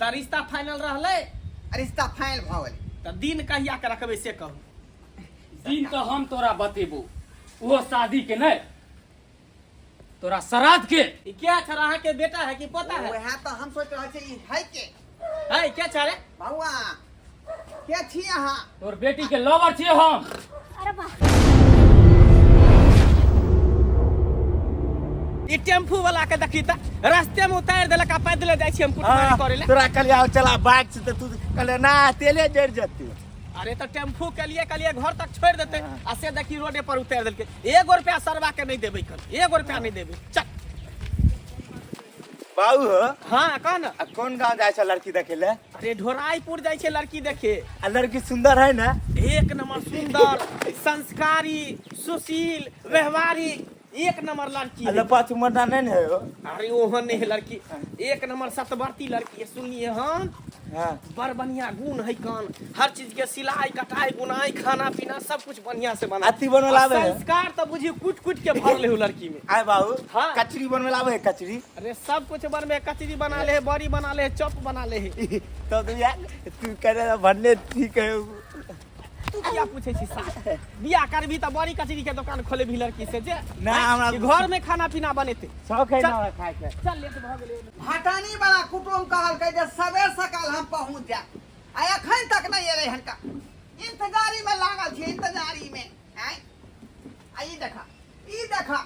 तऽ रिश्ता फाइनल रहलै? रिश्ता फाइनल भऽ गेलै। तऽ दिन कहिया के रखबै से कहू। दिन तऽ हम तोरा बतेबो, ओहो शादी के नहि, तोरा श्राद्ध के। ई क्या छड़ अहाँ के बेटा है कि पोता है? वएह तऽ हम सोचि रहल छी, ई है के है क्या छड़े? बउआ, के छी अहाँ? तोर बेटी के लवर छियै हम। अरे वाह, ई टेम्पू वाला के देखी त रास्ते में उतार देलक आ पैदले जाइ छी हम कुटुमारी करे ले। तोरा कहलियै आओ चला बाइक से, तऽ तू कहले ना तेले जरि जेतै। अरे तऽ टेम्पू के लिए कहलिए घर तक छोड़ देते आ से देखी रोडे पर उतार देलकै। एगो रुपया सरवा के नहीं देबै कल, एगो रुपया नहीं देबै। चल बाबू हो। हाँ कह ना। आ कोन गांव जाइ छै लड़की देखे ले? अरे ढोराईपुर जाइ छै लड़की देखे। आ लड़की सुंदर है ना? एक नंबर सुंदर, संस्कारी, सुशील, व्यवहारी, एक नंबर लड़की है। लपा चुमरना नहीं ने हो? अरे ओहन नहीं है लड़की, एक नंबर सतवर्ती लड़की है। सुनिए हन, बड़ बढ़िया गुण है कान, हर चीज के सिलाई कटाई बुनाई खाना पीना सब कुछ बढ़िया से बना। अथी बनवे ला आवे है? संस्कार तो बुझियो कूट कूट के भरले हो लड़की में। आय बाबू, हाँ। कचरी बनवे ला आवे है? कचरी? अरे सब कुछ बनवे, कचरी बना ले है, बड़ी बना ले है, चॉप बना ले है। तब तो यार तू करे भन्ने ठीक है। तू किया पूछे छी साथ? बियाह करबी तऽ बड़ी कचरी के दुकान खोलेबी लड़की से जे ना, हमरा कि घर में खाना पीना बनेते। शौक है चल। ना हमरा खाए के। चल लेट भऽ गेलै। भटानी वाला कुटुम कहलकै जे सबेर सकाल हम पहुँच जायब, आ एखन तक नहि एलै हन का। इंतजारी में लागल छी, इंतजारी में। आँय, आ ई देखा, ई देखा,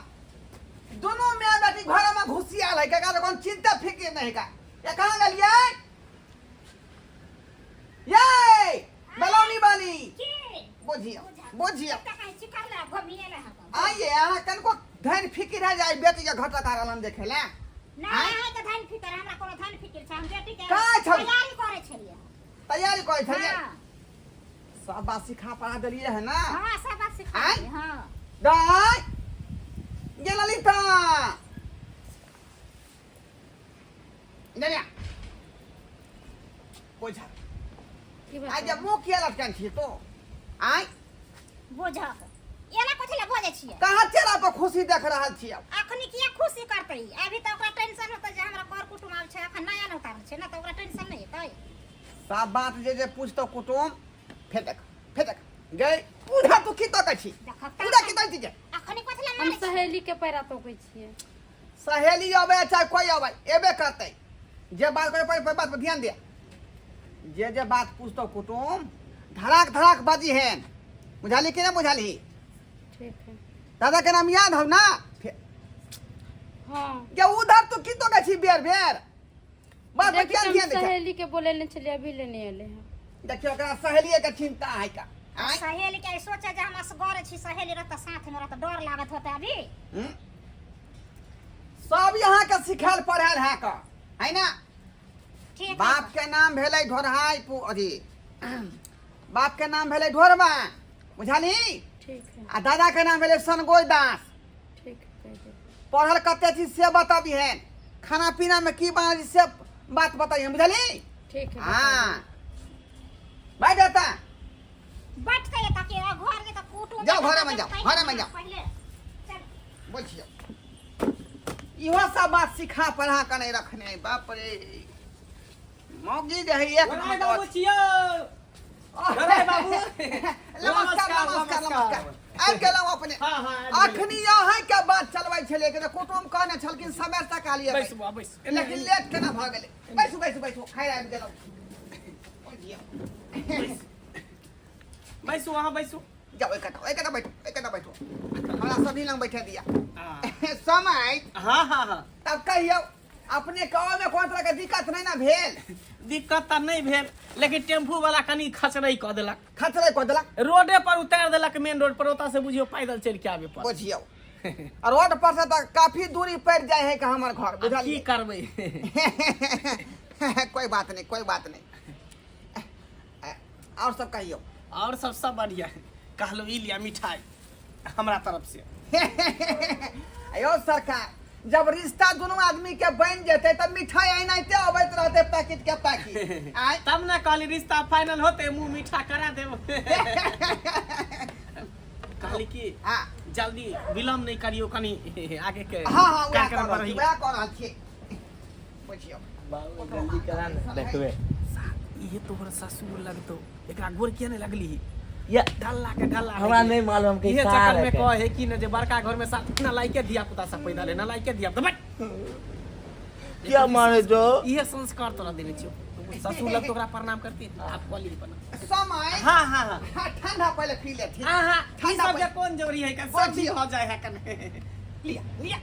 दुनू माय बेटी घर में घुसियाल है, केकरा कोनो चिंता फिक्र नहीं का। ये कहाँ गेलियै ये बलौनी वाली? की बुझियो बुझियो। कते कहै छी करला घुमिए ले हम। आइए अहाँ कनको धन फिक्र है जाय बेटी के घटक आ रहलन देखे ले। ना, आँय? अहाँ के धन फिकर, हमरा कोनो धन फिकर छै? हम बेटी के का छौ? तैयारी करै छलियै। तैयारी करै छलियै? हाँ। सब बात सिखा पढ़ा देलियै है ना? हाँ, सब बात सिखा आँय? देलियै, हाँ। दाय गे ललिता इधर आ। बोझा की बात? आज जब मुंह किया लटकन छी तो आय बोझक एना कथी लए बजै छियै? कहाँ चेहरा पर खुशी देख रहल छी अब? अखनी किया खुशी करतै? अभी तऽ ओकरा टेंशन होतै जे हमरा कर कुटुम आबै छै, अखन नया ने उतारल छै ने, तऽ ओकरा टेंशन नहि हेतै? सब बात जे जे पूछतो कुटुम, फेर देख फेर देख गई उधर तू की तकै छी? देखब। उधर की तकै छी जे? अखनी कथी लए हम मारै छी? सहेली के पैरा तोकै छियै। सहेली अबै चाहे कोई अबै, एबे करतै। जे बात करे पर बात पर ध्यान दे। जे जे बात पूछतो कुटुम धड़ाक धड़ाक बाजी हेन, बुझाली कि नहीं बुझाली? ठीक है। दादा के नाम याद हौ ना? हाँ। जे उधर तू की तो छी बेर बेर बात पर देखियौ, ध्यान हम ध्यान दे। सहेली के बोलेने छलियै, अभी लेने एलै हँ। देखियो ओकरा सहेलिए के चिंता है का? आँय? सहेली के सोचे जे हम असगर छी, सहेली रहत साथ में रहत, डर लागत होते अभी। हम्म? सब यहाँ के सिखायल पढ़ायल है का है ना? ठीक है। बाप के नाम भेलै ढोरहाई पु अथी, बाप के नाम भेलै ढोरबा, बुझलही? ठीक है। आ दादा के नाम भेलै सनगोई दास। ठीक है, कहि देब। पढ़ल कते छी से बतबिहेन, खाना पीना में की बनल छी से बात बतबिहेन, बुझलही? ठीक है। हाँ बैठ जाता। बैठ के ताकि घर के तऽ कुटुम जाओ, घरे में जाओ, घरे में जाओ। पहिले चल। बोल छियौ इहो सब बात सिखा पढ़ा के नहीं रखने है, बाप रे मौगी जे है एक गोराई नंबर। बाबू छियौ, गोराई बाबू। नमस्कार नमस्कार नमस्कार, आबि गेलहुँ अपने? हाँ हाँ, आबि गेलहुँ। अखनी अहाँ के बात चलबै छलियै कि कुटुम कहने छलखिन समय से कालिए, बैसू बा, बैसू। लेकिन लेट केना भऽ गेलै? बैसू बैसू बैसू, खाइ आबि गेलहुँ। बैसू, अहाँ बैसू। जाओ एक एक बैठो, एक बैठो, हमरा सब लग बैठे दिया। हाँ। समय हाँ हाँ हाँ। तब कहियौ अपने गाँव में कोनो तरह के दिक्कत नहीं ना भेल? दिक्कत तऽ नहीं भेल, लेकिन टेम्पू वाला कनी खचरै कऽ देलक। खचरै कऽ देलक? रोडे पर उतारि देलक, मेन रोड पर, ओतऽ से बुझियौ पैदल चलि के आबे पड़ल। बुझियौ आ रोड पर से तऽ काफी दूरी पड़ि जाइ है कि हमर घर। आब की बुझलियै? करबै। कोई बात नहीं, कोई बात नहीं। और सब कहियौ। और सब सब बढ़िया है। कहलहुँ ई लिया मिठाई हमरा तरफ से। अयो सरकार, जब रिश्ता दुनू आदमी के बन जेतै तब मिठाई एनाहिते अबैत रहतै, पैकेट के पैकेट। आय? तब ने कहली रिश्ता फाइनल होते मुंह मीठा करा देब। कहली कि हाँ जल्दी विलम्ब नहीं करियो, कनी आगे के हाँ हाँ, वएह कार्यक्रम कऽ रहल छी। बढ़ैयौ। वएह कऽ रहल छियै, बुझियौ। बाबू जल्दी करा ने देखबे। इहे तोहर ससुर लगतो, एकरा गोर किया नहीं लगली? या ढल्ला के ढल्ला। हमरा नहीं मालूम कि इहे सार चक्कर में है के। कहे कि न जे बड़का घर में साथ न लाइके धिया पुता सब पैदा ले न लाइके धिया पुता बट क्या मारे जो इहे संस्कार तोरा देने छियो। ससुर लग तो ओकरा प्रणाम करती आप कॉली प्रणाम। समय। हाँ हाँ हाँ। हाँ, ठंडा पहले पी लेथिन। हाँ हाँ, ई ठंडा सब के पहले। कोन जरूरी है का सब चीज हो जाए है कने। लिया लिया।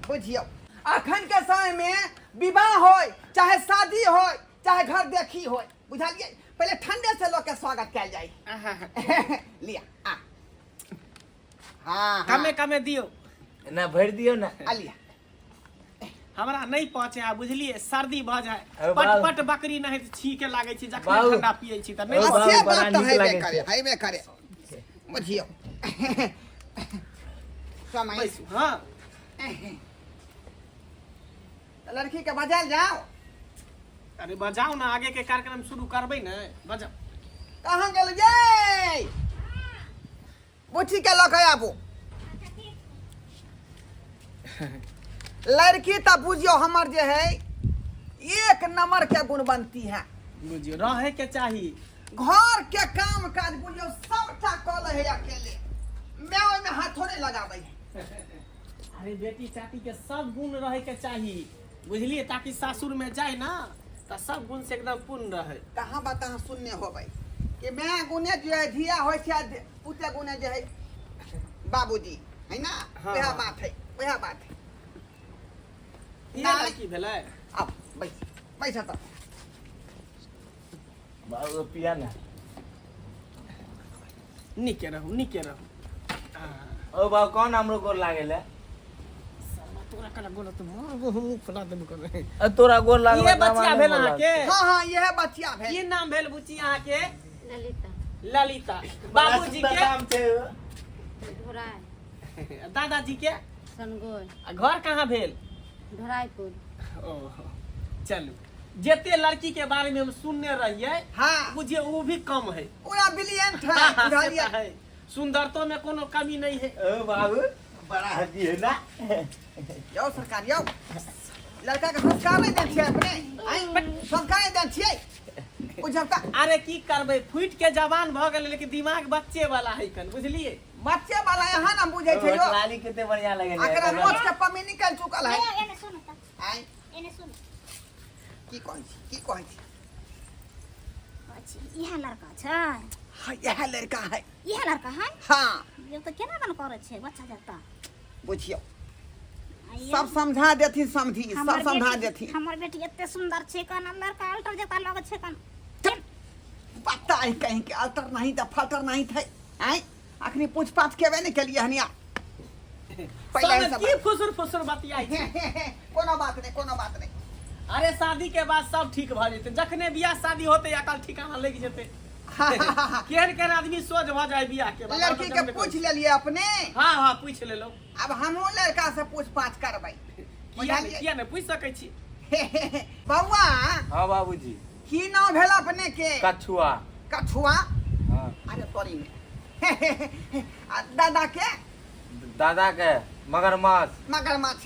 बुझियौ, अखन के समय में विवाह होय चाहे शादी होय चाहे घर देखी होय, बुझलियै, पहले ठंडे से लोग के स्वागत कयल जाय। लिया आ हाँ हाँ। कमे कमे दियो। ना भरि दियो ना। आ लिया। हमरा नहीं पहुंचे आ बुझलिए, सर्दी भ जाए। अरे पट बाबू। पट बकरी नहीं त छीके लागे छी जखन बाबू। ठंडा पिए छी त नहीं। अरे आ से बाबू, बड़ा बात तऽ नीक हेबे लागै करे छै। हेबे करे, बुझियौ समय। बैसू, हाँ। तऽ लड़की के बजायल जाओ। अरे बजाओ ना, आगे के कार्यक्रम शुरू करबै ने, बजाओ। कहाँ गेल ये बुच्ची के लऽ के आबू। लड़की तऽ बुझियौ हमर जे है एक नंबर के गुणवंती है। बुझियौ रहे के चाही। घर के काम काज बुझियौ सबटा कऽ लै है अकेले, मैं ओहिमे हाथो नहि लगाबै है। अरे बेटी चाटी के सब गुण रहे के चाही बुझलिए, ताकि सासुर में जाए ना त सब गुण से एकदम पूर्ण रहे। कहाँ बात अहाँ सुनने होबै कि मैं गुने जे है धिया होइ छै, पुते गुने जे है बाबूजी है ना। हाँ, वएह हाँ। बात है, वएह बात है। इहे नहि। लड़की भेलै। आब बैस बैस तऽ। बाबू पिया ना। नीके रहू नीके रहू। ओ बाबू कौन हमरो गोर लागेल है? साला तोरा कला गोला तो मार मुंह फुला देबो करे। अ तोरा गोर लागल। इहे बच्चा भेल अहाँके? हाँ हाँ, इएह बचिया भेल। की नाम भेल बुच्ची अहाँके? ललिता। ललिता। बाबूजी के? नाम छै। ढोराय। दादाजी के? सनगोय। आ घर कहाँ भेल? ढोरायपुर। ओहो चलू, जते लड़की के बारे में हम सुनने रहिए हाँ बुझिए वो भी कम है। पूरा ब्रिलियंट है। हाँ, हाँ, से बुझलियै? तऽ है। सुंदरतो में कोनो कमी नहीं है। ओ बाबू बड़ा हंसी है ना। यौ सरकार यौ, लड़का के संस्कार नहि दै छियै अपने? आँय, संस्कार नहि दै छियै बुझब तऽ। अरे की करबै, फूट के जवान भऽ गेलै लेकिन दिमाग बच्चे वाला है कन, बुझलिए। बच्चे वाला यहाँ ना बुझै छै यौ। लाली कते बढ़िया लगे। एकरा मोछ के पमी निकल चुकल है। एने सुन तऽ। आँय, एने सुन। की कहै छी, की कहै छी? अच्छा, इएह लड़का छै? हाँ, इएह लड़का है। इएह लड़का है? हाँ। ये तऽ केना दन करै छै बच्चा जता। बुझियौ सब समझा देथिन समझी, सब हमर समझा बेटी- देथिन। हमर बेटी एते सुंदर छै कन, लड़का अल्टर जता लगै छै कन। पता है कहीं के अल्टर नहीं था फल्टर नहीं थे। आँय, अखनी पूछ पाछ केबे नहीं केलिए हनिया। पहिले सब सब की फुसुर फुसुर बतियाइ छै। कोनो बात नहीं, कोनो बात नहीं। अरे शादी के बाद सब ठीक भऽ जेतै, जखने बियाह शादी होतै अकल ठिकाना लागि जेतै। केहन केहन आदमी सोझ भऽ जाय बियाह के बाद। लड़की के पूछ लेलिए अपने? हाँ हाँ पूछ लेलहुँ। अब हमहूँ लड़का से पूछ पाछ करबै। किया नहि, किया नहि पूछि सकै छी। बौआ। हाँ बाबूजी। की नाम भेल अपने के? कछुआ। कछुआ? हाँ। अरे तोरी में। आ दादा के? दादा के मगरमच्छ। मगरमच्छ।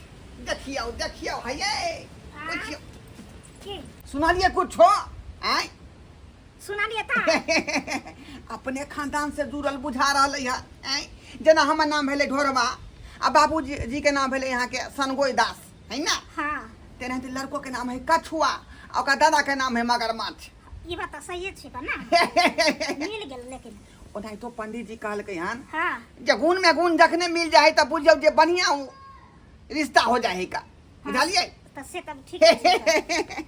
देखियौ देखियौ हये बुझियौ। की? सुनलिए कुछो? आँय? सुनलिए तऽ। अपने खानदान से जुड़ल बुझा रहल है। आँय, जेना हमर नाम भेलै ढोरबा आ बाबूजी जी के नाम भेलै यहाँ के सनगोई दास है ना। हाँ। तेनाहिते लड़को के नाम है कछुआ आ ओकर दादा के नाम है मगरमच्छ। ई बात तऽ सहिए छै ना, मिल गेल लेकिन। ओनाहितो पंडित जी कहलकै हन हाँ जे गुण में गुण जखने मिल जाए तऽ बुझियौ जे बढ़िया रिश्ता हो जाए का, बुझलियै? तऽ से तब ठीक छै।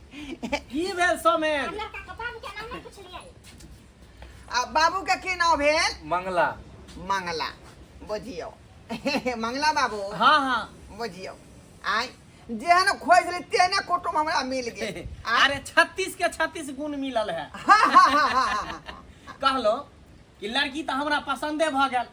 की भेल सोमेन? लड़का के बाबू के नाम नहि पुछलियै। आ बाबू के की नाम भेल? मंगला। मंगला, बुझियौ मंगला बाबू। हाँ हाँ बुझियौ आइ जेहन खोजली तेहने कुटुम्ब हमरा मिल गेल। अरे 36 के 36 गुण मिलल है। हाँ हाँ हाँ हाँ हाँ। कहलो कि लड़की तऽ हमरा पसंदे भऽ गेल।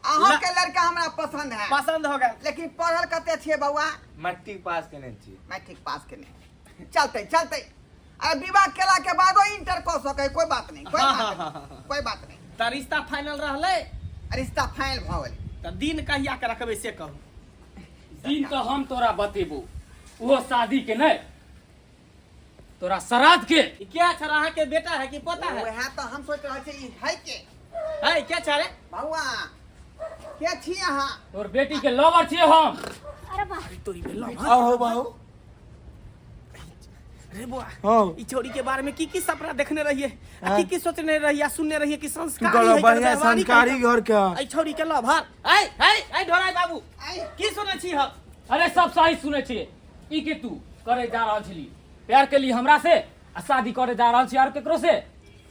अहाँ के लड़का हमरा पसंद है। पसंद हो गेल। लेकिन पढ़ल कते छियै बौआ? मैट्रिक पास केने छियै। मैट्रिक पास केने। चलते चलते। अरे विवाह केला के बादो इंटर कऽ सकै, कोई बात नहीं, कोई बात नहीं, कोई बात नहीं। तऽ रिश्ता फाइनल रहलै? रिश्ता फाइनल भऽ गेलै। तऽ दिन कहिया के रखबै से कहू। दिन तऽ हम तोरा बतेबो, ओहो शादी के नहि। तोरा श्राद्ध के। ई क्या छड़ अहाँ के बेटा है कि पोता है? वएह तऽ हम सोचि रहल छी ई है के। है क्या छड़े? बौआ के छी अहाँ? तोर बेटी के लवर छियै हम। अरे वाह तोरी में लवर। आहो बाबू। रे बुआ, हाँ। ई छोरी के बारे में की की सपना देखने रहिए आ हाँ। की की सोचने रहिए आ सुनने रहिए कि संस्कारी कहलौ है, बढ़िया व्यवहारिक है। संस्कारी घर के। ई छोरी के लवर। ऐ ऐ ऐ ढोराई बाबू, आइ की सुनै छी हम? अरे सब सही सुनै छियै। ई के तू करे जा रहल छली? प्यार केली हमरा से आ शादी करे जा रहल छी आर केकरो से?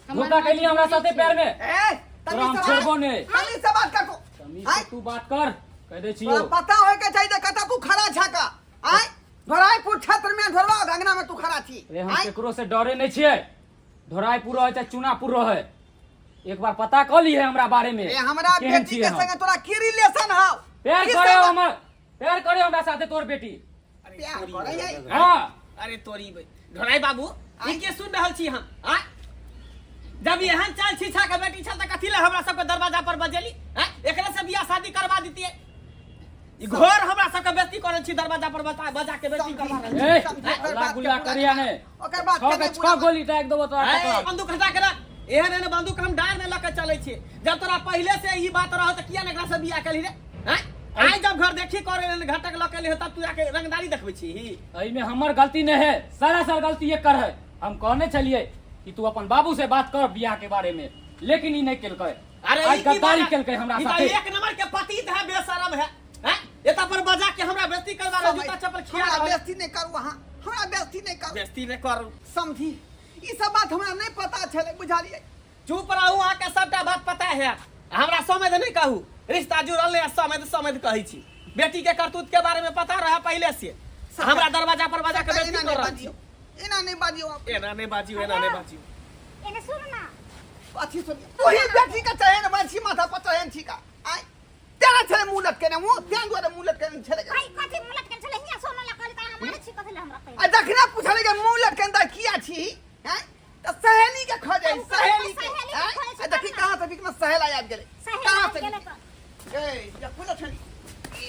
हमर धोखा केली हमरा साथे प्यार में। ए तोरा हम तमीज से छोड़बो बात नहि। तमीज से बात कर तू। तमीज से तू बात कर, कह दै छियौ। तोरा पता होय के चाहिए कतऽ तू खड़ा छा का। आय धोराईपुर क्षेत्र में धोरवा अंगना में तू खड़ा छी। अरे हम आय केकरो से डरे नहीं छियै। धोराईपुर रहे चाहे चुनापुर रहे, एक बार पता कऽ लिहे हमरा बारे में। ए हमरा केहन बेटी छियै के हम। संगे तोरा की रिलेशन हौ? प्यार की करे संबंध? हमर, प्यार करे हमरा साथे तोर बेटी। प्यार करे है। हाँ। अरे तोरी बे ढोराई बाबू, ई के सुन रहल छी हम? आ जब एहन चाल छीछा के बेटी छल त कथी ले हमरा सबके दरवाजा पर बजेली? आ एकरा से बियाह शादी करवा दितिए। ई घर हमरा सबके बेइज्जती करल छी, दरवाजा पर बता बजा के बेइज्जती करवा रहल छी। ए, समझी, ओकर हल्ला बात गुल्ला के पूरा करिया ने। ओकर बात छह के के नहि छह पूरा गोली दाग देबो तोरा ए, ककरा। बंदूक हटा के रख। एहन एहन बंदूक हम डार में लके चलै छी। जब तोरा पहिले से ई बात रहो त किया ने एकरा से बियाह केलही रे? हैं? आइ जब घर देखी करे लेल घटक लके ले तब तू आके रंगदारी देखबै छी। एहिमे हमर गलती नहीं है, सरासर गलती एकर है। हम कहने छलिए कि तू अपन बाबू से बात कर बियाह के बारे में, लेकिन ई नहीं केलकै। अरे आइ ई की गद्दारी बात? केलकै हमरा ई त साथे। एक नंबर के पतित है, बेशरम है। हैं? एता पर बजा के हमरा बेइज्जती करवा रहा, जूता चप्पल खिया हमरा रहल। बेइज्जती नहीं करू अहाँ, हमरा बेइज्जती नहीं करू। बेइज्जती नहीं करू। समझी ई सब बात हमरा नहीं पता छलै, बुझलियै? चुप रहू, अहाँके सबटा बात पता है। हमरा समझ नहीं कहू, रिश्ता जुड़ल नहीं समझ समझ कहै छी। बेटी के करतूत के बारे में पता रहे पहले से, हमरा दरवाजा पर बजा के एना बेइज्जती नहीं कर रहल छी। बाजियौ, एना नहीं बाजियौ आप। एना नहीं बाजियौ, एना नहीं बाजियौ। एने सुन ना। अथी सुन, तू ही बेटी के चढ़ेन बन छी, माथा पर चढ़ेन छी का। आय तेरा छलै मुँह लटकेने, मुँह तें दुआरे मुँह लटकेने छलै। भाई कथी मुँह लटकेने छलै? हियाँ सोना ला कहली त अहाँ मारै छी कथी ला हमरा कहियो? आ जखने पुछलै के मुँह लटकेने त किया छी? हैं? त सहेली के खोजै, त उ कहै सहेली के। सहेली के हैं? खोजै छै आ देखी तब ने। कहाँ से बीच में सहेला आबि गेलै। सहेला कहाँ आबि से गेलै बीच? त। ए, या पुछै छली।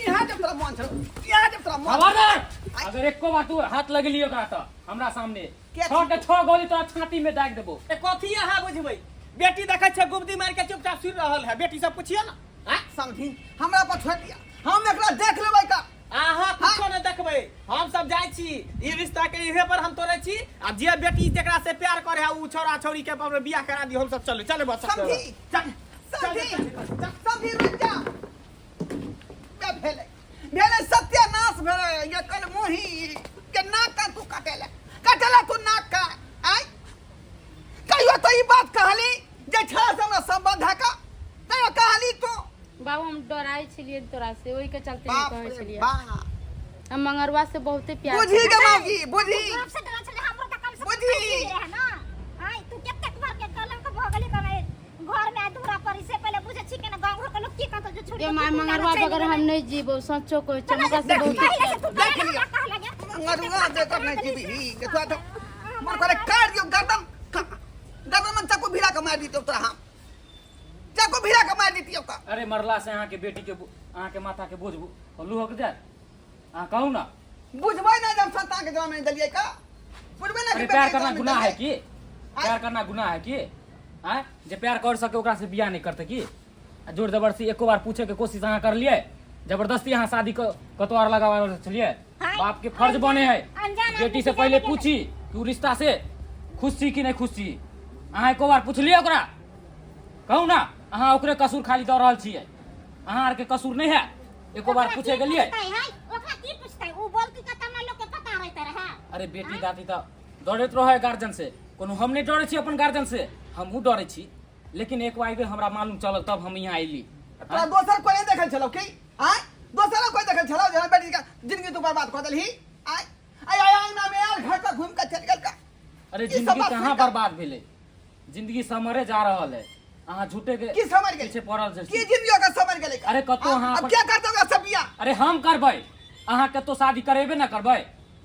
इहाँ जब तोरा मन छलौ, इहाँ जब तोरा मन छलौ। खबरदार, अगर एको बार तू हाथ लगेली ओकरा त हमरा सामने के छह के छह गोली तोरा छाती में दाग देबो। ए, कथी अहाँ बुझबै? बेटी देखै छै गुबदी मारि के चुपचाप सुनि रहल है। बेटी सब पुछियो ना। हैं? समझी, हमरा पर छोड़ि दिया, हम एकरा देख लेबै का। अहाँ कुछो नहि देखबै, हम सब जाइ छी। ई रिश्ता के इहे पर हम तोड़ै छी आ जे बेटी जेकरा से प्यार करे है उ छोरा छोरी के अपन बियाह करा दियौ। हम सब चलू, चलू बस। समझी, चल, समझी, समझी, रुक जा। बे भेलै, भेलै सत्यानाश भेलै। ये कल मुही के नाक का तू कटेला, कटेला तू नाक का। आय कहियो तो ई बात कहली जे छा से हमरा संबंध है का? तैयो कहली तू। बाबू हम डराइ छलियै तोरा से, ओहि के चलते नहीं बाप कहै रे छलियै। बाप। हम मंगरुआ से बहुते प्यार बुझी करै गे मागी, बुझी। तू बाप से डरा छलै, हमरो त कम से कम बुझी। पैसे रहे ना। आय तू कतेक बार के कलंक भ गेली कने घर में अधूरा पर, इससे पहले बुझे छी के ना गांव घर के लोग की कहतो जे छोड़ी गे माय, मंगरुआ बगैर हम नहीं जीबो, सच्चो कहै छी, हमरा से देख बहुत लियौ। पहिले से तू देख डरा लियौ। कहला गे। मंगरुआ देकर नहीं जीबी, देखो तो मन करे काट दियो गर्दन, गर्दन में चाकू भिड़ा के मार दियो तोरा, हम चाकू भिड़ा के मार दियो का। अरे मरला से अहाँ के बेटी के अहाँ के माथा के बोझ लुहक जाए? अहाँ कहू ना। बुझबै ना जब संतान के जन्म नहीं दिलियै का, बुझबै ना कि अरे प्यार बेटी के करना जन्म गुनाह है देलियै। की? प्यार करना गुनाह है की? आँय, जे प्यार कर सके ओकरा से बियाह नहीं करते की? आ जोर जबरदस्ती एको बार पूछे के कोशिश अहाँ करलियै? जबरदस्ती अहाँ शादी कतौ आर लगावा रहल छलियै? हाँ, बाप के फर्ज बने है अनजान आदमी बेटी से से पहले जाने पूछी कि उ रिश्ता से खुश छी कि नहीं खुश छी। अहाँ एको बार पुछलियै ओकरा? कहू ना, अहाँ ओकरे कसूर खाली दऽ रहल छियै, अहाँ आरके कसूर नहीं है। एको बार ओकरा पूछे की गेलियै? पूछतै, है? ओकरा की पूछतै? उ बोलती त तब ना लोग के पता रहतै रहे। अरे बेटी दादी तऽ डरैत रहै गार्जियन से, कोनो हम नहीं डरै छी अपन गार्जियन से, हमहूँ डरै छी, लेकिन एक बार हमरा मालूम चलल तब हम यहाँ अयली। तोरा दोसर कोई नहीं देखल छलौ की? आय दोसर कोई देखल छलौ जे बेटी के जिंदगी तू बर्बाद कऽ देलही? आय आय आय आंगना में आयल घर पर घूम के चलि गेल का। अरे ई सब जिंदगी बात कहाँ सुनि कऽ- बर्बाद भेलै, जिंदगी समरे जा रहल है, अहाँ झूठे के की समर गेलै? पीछे पड़ल छी। की जिंदगी ओकर समर गेलै? अरे कतौ अहाँ अब अपन- क्या करतौ ओकरा सब बियाह? अरे हम करबै, अहाँ कतौ शादी करेबे ना करबै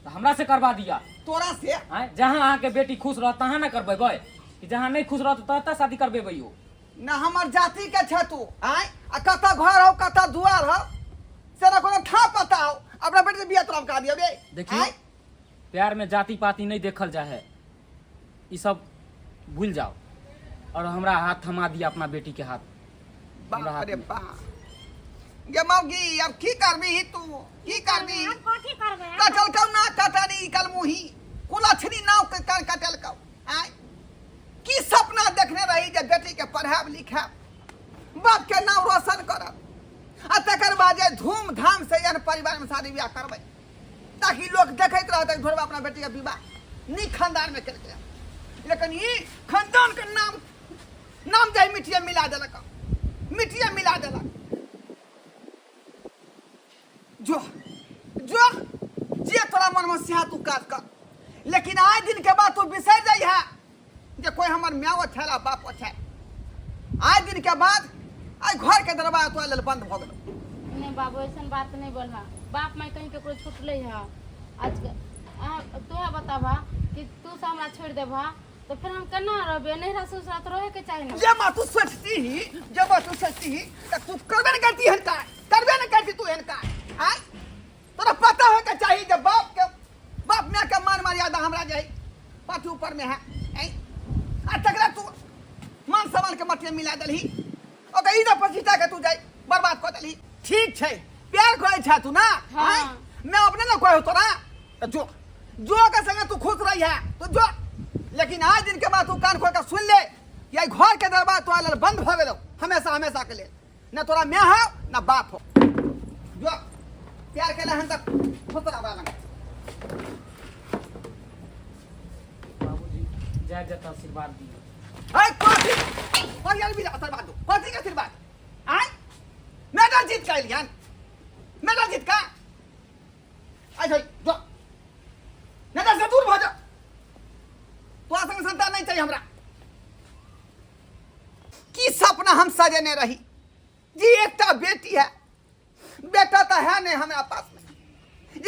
तऽ हमरा से करवा दिया। तोरा से? आँय, जहाँ अहाँके बेटी खुश रहत तहाँ ना करबेबै, कि जहाँ नहीं खुश रहत ततऽ शादी करबेबै यौ। ना हमर जाति के छै तू, आँय, आ कतऽ घर हौ कतऽ दुआर हौ से ना कोनो ठा पता हौ, अपना बेटी के बियाह तोरा हम करा दियौ रे। देखियौ, आँय? प्यार में जाति पाति नहीं देखल जाए है। ई सब भूल जाओ और हमरा हाथ थमा दिया अपना बेटी के हाथ हमरा बाप हाथ रे में। बाप गे मौगी अब की करबी तू की करबी आब कथी करबै कटल कौ ना कटनी कल मुही कुलछनी नाव के कर कटल कौ आय की सपना देखने रही जे बेटी के पढ़ायब लिखायब बाप के नाम रोशन करब आ तकर बाद जे धूमधाम से एहन परिवार में शादी ब्याह करबै ताकि लोग देखैत रहतै घरवा अपना बेटी के विवाह नीक खानदान में केलकै लेकिन ई खानदान के नाम नाम जाहि मिट्टिया मिला देलक मिट्टिया मिला देलक जो जो जे तोरा मन में सेहा तू काज कर लेकिन आइ दिन के बाद तू बिसरि जाइ है जे कोई हमर मायो छल आ बापो छल आइ दिन के बाद आइ घर के दरवाजा तोरा लेल बंद भऽ गेलौ नहीं बाबू ऐसा बात नहीं बोलहा बाप माई कहीं केकरो छुटले है आज तोहे बताबा कि तू से हमरा छोड़ देबा तो फिर हम केना रहबे नहीं रह ससुरा तो रहे के चाही ना जे माँ तू सोचती ही जे माँ तू सोचती ही त तू करबे न करती हन का करबे न करती तू हन का आय तोरा पता होए के चाही जे बाप के बाप माय के मान मर्यादा हमरा जे है पाछू ऊपर में है ऐ आ तकरा तू मान सम्मान के मटिया मिला देलही ओकर इज्जत प्रतिष्ठा के तू जाई बर्बाद कऽ देलही ठीक छै प्यार करै छै तू ना हाँ। आँय? मैं अपने ना कहो तोरा तो जो जो के संगे तू खुश रही है तो जो लेकिन आज दिन के बाद तू कान खोल के सुन ले कि आई घर के दरबार तोरा लेल बंद भऽ गेलौ हमेशा हमेशा के लेल ना तोरा माय हो ना बाप हो जो प्यार के हन तक खुश रह लंग बाबूजी जय जय आशीर्वाद दियो अरे कथी कथी आदमी आशीर्वाद दो कथी के आशीर्वाद आय मेडल जीत के अलियन मेडल जीत का अच्छा जो नजर से दूर भऽ जा तोरा संग संतान नहीं चाहिए हमरा की सपना हम सजेने रही जी एकटा बेटी है बेटा तो है नहीं हमरा पास में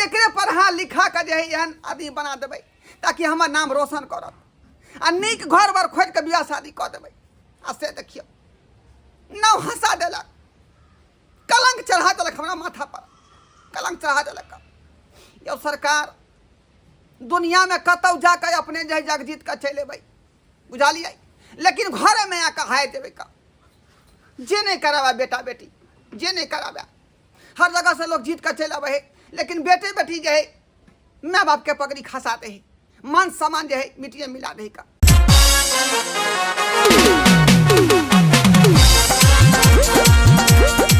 एकरे पढ़ा लिखा के जे है एहन आदमी बना देबै ताकि हमर नाम रोशन करत आ नीक घर बर खोजि कऽ बियाह शादी कऽ देबै आ से देखियौ नाव हंसा देलक कलंक चढ़ा देलक हमरा माथा पर कलंक चढ़ा देलक यौ सरकार दुनियामे कतहु जा कऽ अपने जे जग जीत कऽ चलि अयबै बुझलियै लेकिन घरेमे आके हारि देबै कऽ जे नहि कराबै बेटा बेटी जे नहि कराबै हर जगह से लोग जीत कऽ चलि अबै है लेकिन बेटे बेटी जे है माय बापके पगड़ी खसा दे है मान सम्मान जे है मिट्टिए मिला दे का।